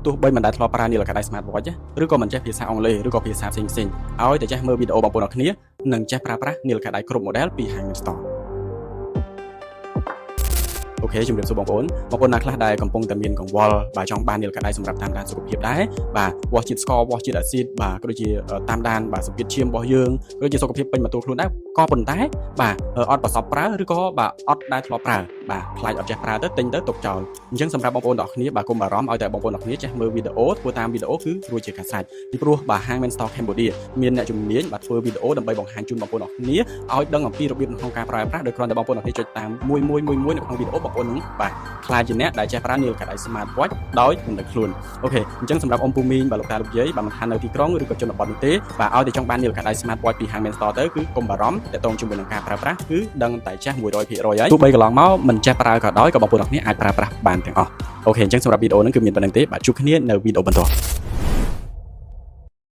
ទោះបីមិនដែលធ្លាប់ប្រើនាឡិកាដៃ Smart Watch ឬក៏មិនចេះភាសាអង់គ្លេសឬក៏ភាសាផ្សេងៗឲ្យតែចេះមើលវីដេអូបងប្អូនអរគ្នានិងចេះប្រើប្រាស់នាឡិកាដៃគ្រប់ model ពីហាង Store។ OK ជំរាបសួរបងប្អូនបងប្អូនណាខ្លះដែលកំពុងតែមានកង្វល់បាទចង់បាននាឡិកាដៃសម្រាប់តាមដានសុខភាពដែរបាទវាស់ជាតិស្ករវាស់ជាតិអាស៊ីតបាទក៏ដូចជាតាមដានបាទសម្ពាធឈាមរបស់យើងក៏ដូចជាសុខភាពពេញមួយតួខ្លួនដែរក៏ប៉ុន្តែបាទអត់ប្រសពប្រើឬក៏បាទអត់ដែលធ្លាប់ប្រើបាទខ្លាចអត់ចេះប្រើទៅទិញទៅទុកចោលអញ្ចឹងសម្រាប់បងប្អូនទាំងអស់គ្នាបាទកុំបារម្ភឲ្យតែបងប្អូនទាំងអស់គ្នាចេះមើលវីដេអូធ្វើតាមវីដេអូគឺរួចជាការស្រេចពីព្រោះបាទហាង Main Store Cambodia មានអ្នកជំនាញបាទធ្វើវីដេអូដើម្បីបង្ហាញជូនបងប្អូនទាំងអស់គ្នាឲ្យដឹងអំពីរបៀបក្នុងការប្រើប្រាស់ដោយគ្រាន់តែបងប្អូនទាំងអស់គ្នាចុចតាមមួយមួយមួយមួយនៅក្នុងវីដេអូបងប្អូននឹងបាទក្លាយជាអ្នកដែលចេះប្រើនាឡិកាដៃ Smart Watch ដោយមិនដឹងខ្លួន។ OK អញ្ចឹងសម្រាប់អ៊ំពូមីងបាទលោកតាលោកយាយបាទមិនថានៅទីក្រុងឬក៏ជនបទនោះទេបាទឲ្យតែចង់បាននាឡិកាដៃ Smart Watch ពីហាង Main Store ទៅគឺកុំបារម្ភទាក់ទងជាមួយនឹងការប្រើប្រាស់គឺដឹងតែចេះ100%ហើយទោះបីកន្លងមកមិនចេះប្រើក៏ដោយក៏បងប្អូនទាំងគ្នាអាចប្រើប្រាស់បានទាំងអស់។ OK អញ្ចឹងសម្រាប់វីដេអូហ្នឹងគឺមានប៉ុណ្ណឹងទេបាទជួបគ្នានៅវីដេអូបន្ទាប់។